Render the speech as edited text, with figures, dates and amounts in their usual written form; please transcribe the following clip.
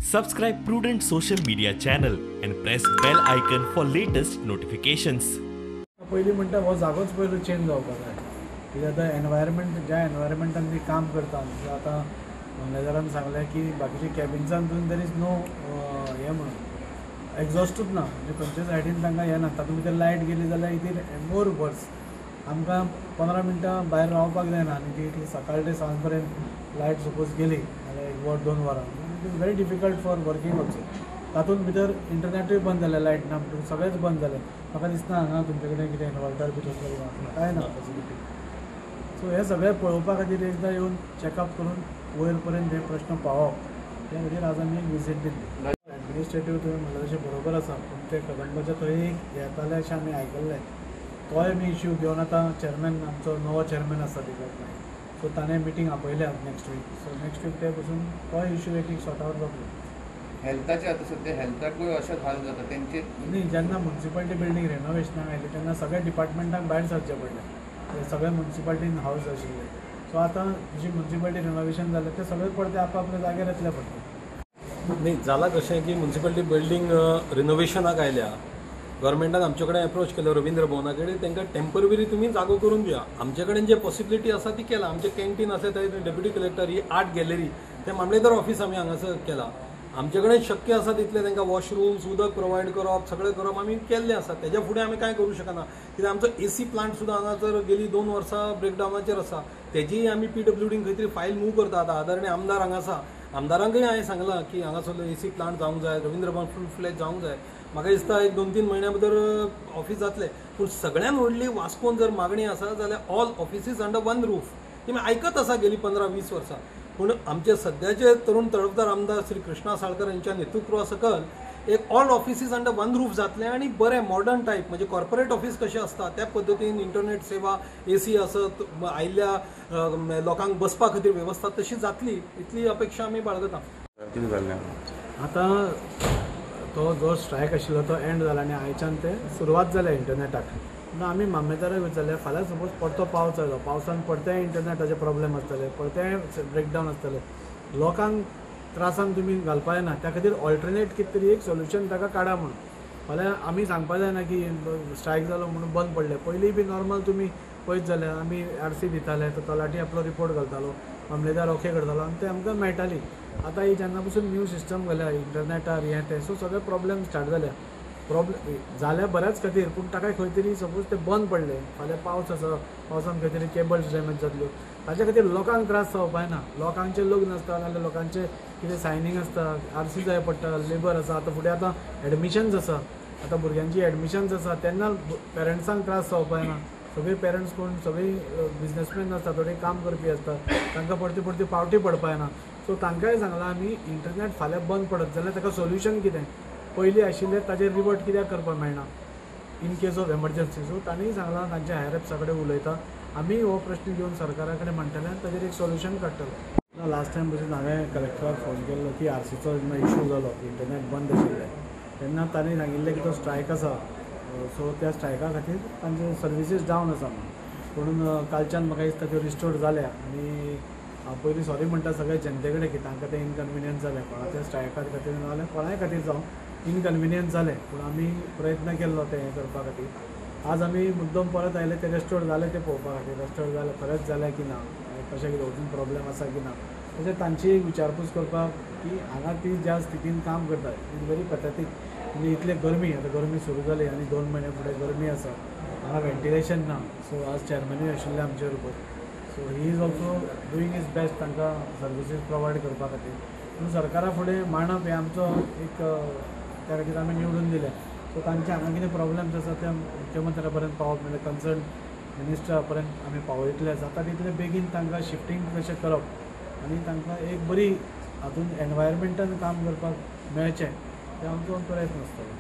Subscribe Prudent Social Media channel and press bell icon for latest notifications. पयलीं म्हणटा हो जागोच पयलो चेंज जावपाक जाय, कित्याक आतां एनवायरमेंट ज्या एनवायरमेंटान ती काम करता, आतां मॅनेजरान सांगलें की बाकीचे कॅबिन्सान there is no हें म्हणून एग्जॉस्टूच ना, म्हणजे खंयच्या सायडीन तांकां हें ना. तातूंत भितर लायट गेली जाल्यार it is more वर्स. आमकां 15 मिनटां भायर रावपाक जायना आनी ती सकाळ ते सांज पर्यंत लायट सपोज गेली जाल्यार 1 वर 2 वरां it is very difficult for working also. तातूंत भितर इंटरनॅटूय बंद जालें, लायट ना म्हणटकूच सगळेंच बंद जालें. म्हाका दिसना हांगा तुमचे कडेन कितें इनवर्टर बी तसलो कांय ना फॅसिलिटी. सो हें सगळें पळोवपा खातीर एकदां येवन चॅकअप करून वयर पर्यंत हे प्रश्न पावप त्या खातीर आज आमी एक विजीट दिली. एडमिनिस्ट्रेटीव तुवें म्हणलें तशें बरोबर आसा, पूण ते कदंबाच्या थंय येताले अशें आमी आयकल्लें. तोय आमी इश्यू घेवन आतां चॅरमॅन आमचो नवो चॅरमॅन आसा डिपार्टमेंट, सो ताणें मिटींग आपयल्या next week. So next week ते पसून तोय इश्यू एक एक सॉर्ट आवट जातलो. हेल्थाचे आतां सद्या हेल्थाकूय अशेंच हाल जाता तेंचे. न्ही, जेन्ना मुन्सिपालिटी बिल्डींग रेनोवेशनाक आयली तेन्ना सगळ्या डिपार्टमेंटांक भायर सरचें पडलें, सगळे मुन्सिपालिटीन हावज आशिल्ले. सो आतां जी मुन्सिपालिटी रेनोवेशन जालें ते सगळे परते आपल्या जाग्यार येतले पडटे. न्ही, जालां कशें की मुन्सिपालिटी बिल्डींग रिनोवेशनाक आयल्या, गव्हर्मेंटान आमचे कडेन एप्रोच केलो रवींद्र भवना कडेन, तांकां टेम्पररी तुमी जागो करून दिया. आमचे कडेन जे पॉसिबिलिटी आसा ती केला. आमचें कॅन्टीन आसा थंय डेप्युटी कलेक्टर ही आर्ट गॅलरी ते मामलेदार ऑफिस आमी हांगासर केला. आमचे कडेन शक्य आसा तितलें तांकां वॉशरूम्स उदक प्रोवायड करप सगळें करप आमी केल्लें आसा. तेज्या फुडें आमी कांय करूं शकना, कित्याक आमचो एसी प्लांट सुद्दां हांगासर गेली 2 वर्सां ब्रेकडावनाचेर आसा. तेजीय आमी पीडब्ल्यूडीन खंय तरी फायल मूव करता. आतां आदरणीय आमदार हांगा आसा, आमदारांकय हांवें सांगलां की हांगासरलो एसी प्लांट जावंक जाय, रवींद्र भवन फूल फ्लॅज जावंक जाय. म्हाका दिसता एक 2-3 म्हयन्या भितर ऑफीस जातलें. पूण सगळ्यान व्हडली वास्कोन जर मागणी आसा जाल्यार all offices under one roof ती आयकत आसा गेली 15-20 वर्सां. पूण आमचे सद्याचे तरुण तडफदार आमदार श्री कृष्णा साळकर यांच्या नेतृत्वा सकल एक all offices under one roof जातलें आनी बरें मॉडर्न टायप म्हणजे कॉर्पोरेट ऑफीस कशें आसता त्या पद्दतीन इंटरनेट सेवा, एसी आसत, आयिल्ल्या लोकांक बसपा खातीर वेवस्था तशी जातली इतली अपेक्षा आमी बाळगता. कितें जालें आतां तो जो स्ट्रायक आशिल्लो तो एंड जाला आनी आयच्यान ते सुरवात जाल्या इंटरनेटाक. पूण आमी मामलेदाराक विचारलें, फाल्यां सपोज परतो पावस आयलो, पावसान परतेय इंटरनेटाचे प्रॉब्लेम आसतले, परतेय ब्रेकडावन आसतले, लोकांक त्रासान तुमी घालपा जायना, त्या खातीर ऑल्टरनेट कितें तरी एक सोल्युशन ताका काडा म्हणून. फाल्यां आमी सांगपा जायना की स्ट्रायक जालो म्हणून बंद पडलें. पयलीं बी नॉर्मल तुमी पळयत जाल्यार आमी आरसी दिताले, तो तलाठी आपलो रिपोर्ट घालतालो, मामलेदार ओके करतालो आनी ते आमकां मेळटाली. आतां ही जेन्ना पसून न्यू सिस्टम घाल्या इंटरनेटार हें तें, सो सगळे प्रॉब्लेम स्टार्ट जाल्या. प्रॉब्लेम जाल्या बऱ्याच खातीर, पूण ताका खंय तरी सपोज ते बंद पडले, फाल्यां पावस आसा, पावसान खंय तरी केबल्स डॅमेज जातल्यो, ताच्या खातीर लोकांक त्रास जावपा जायना. लोकांचें लग्न आसता नाजाल्यार लोकांचें कितें सायनींग आसता, आरसी जाय पडटा, लेबर आसा, आतां फुडें आतां एडमिशन्स आसा, आतां भुरग्यांची एडमिशन्स आसा, तेन्ना पेरंट्सांक त्रास जावपा जायना. सगळीं पेरंट्स कोण सगळीं बिजनसमॅन आसता, थोडे काम करपी आसता, तांकां परती परती पावटी पडपा जायना. सो तांकांय सांगलां आमी इंटरनेट फाल्यां बंद पडत जाल्यार ताका सोल्युशन कितें, पयलीं आशिल्लें ताजेर रिवर्ट कित्याक करपाक मेळना in case of emergency. So तांणीय सांगलां तांच्या हायर अप्सा कडेन उलयता, आमी हो प्रश्न घेवन सरकारा कडेन मांडटले आनी ताजेर एक सोल्युशन काडटले. लास्ट टायम पसून हांवें कलेक्टराक फोन केल्लो की आरसीचो जेन्ना इशू जालो, इंटरनेट बंद आशिल्लें, तेन्ना तांणी सांगिल्लें की तो स्ट्रायक आसा, सो त्या स्ट्रायका खातीर तांचे सर्विसीस डावन आसा म्हणून. पूण कालच्यान म्हाका दिसता त्यो रिस्टोर जाल्या आनी हांव पयलीं सॉरी म्हणटा सगळ्या जनते कडेन की तांकां तें इनकन्विनियन्स जालें, कोणाच्या स्ट्रायका खातीर ना जाल्यार कोणाय खातीर जावं इनकन्विनियन्स जालें, पूण आमी प्रयत्न केल्लो तें हें करपा खातीर. आज आमी मुद्दम परत आयले ते रेस्टोर जालें तें पळोवपा खातीर, रेस्टोर जालें खरेंच जालें की ना, कशें कितें अजून प्रॉब्लेम आसा की ना, तशें तांची एक विचारपूस करपाक की हांगा ती ज्या स्थितीन काम करता it very pathetic. म्हणजे इतले गरमी, आतां गरमी सुरू जाली आनी 2 म्हयने फुडें गरमी आसा, हांगा वेंटिलेशन ना. सो आज चॅरमॅनूय आशिल्ले आमचे बरोबर, so he is also doing his best तांकां सर्विसीस प्रोवायड करपा खातीर. पूण सरकारा फुडें मांडप हें आमचो एक त्या खातीर आमी निवडून दिलें. सो तांचे हांगा कितें प्रॉब्लेम्स आसा ते मुख्यमंत्र्या पर्यंत पावप, म्हणल्यार कन्सर्न मिनिस्टरा पर्यंत आमी पावयतले. जाता तितले बेगीन तांकां शिफ्टींग कशें करप आनी तांकां एक बरी हातून एनवायरमेंटान काम करपाक मेळचें, ते आमचो प्रयत्न आसतलो.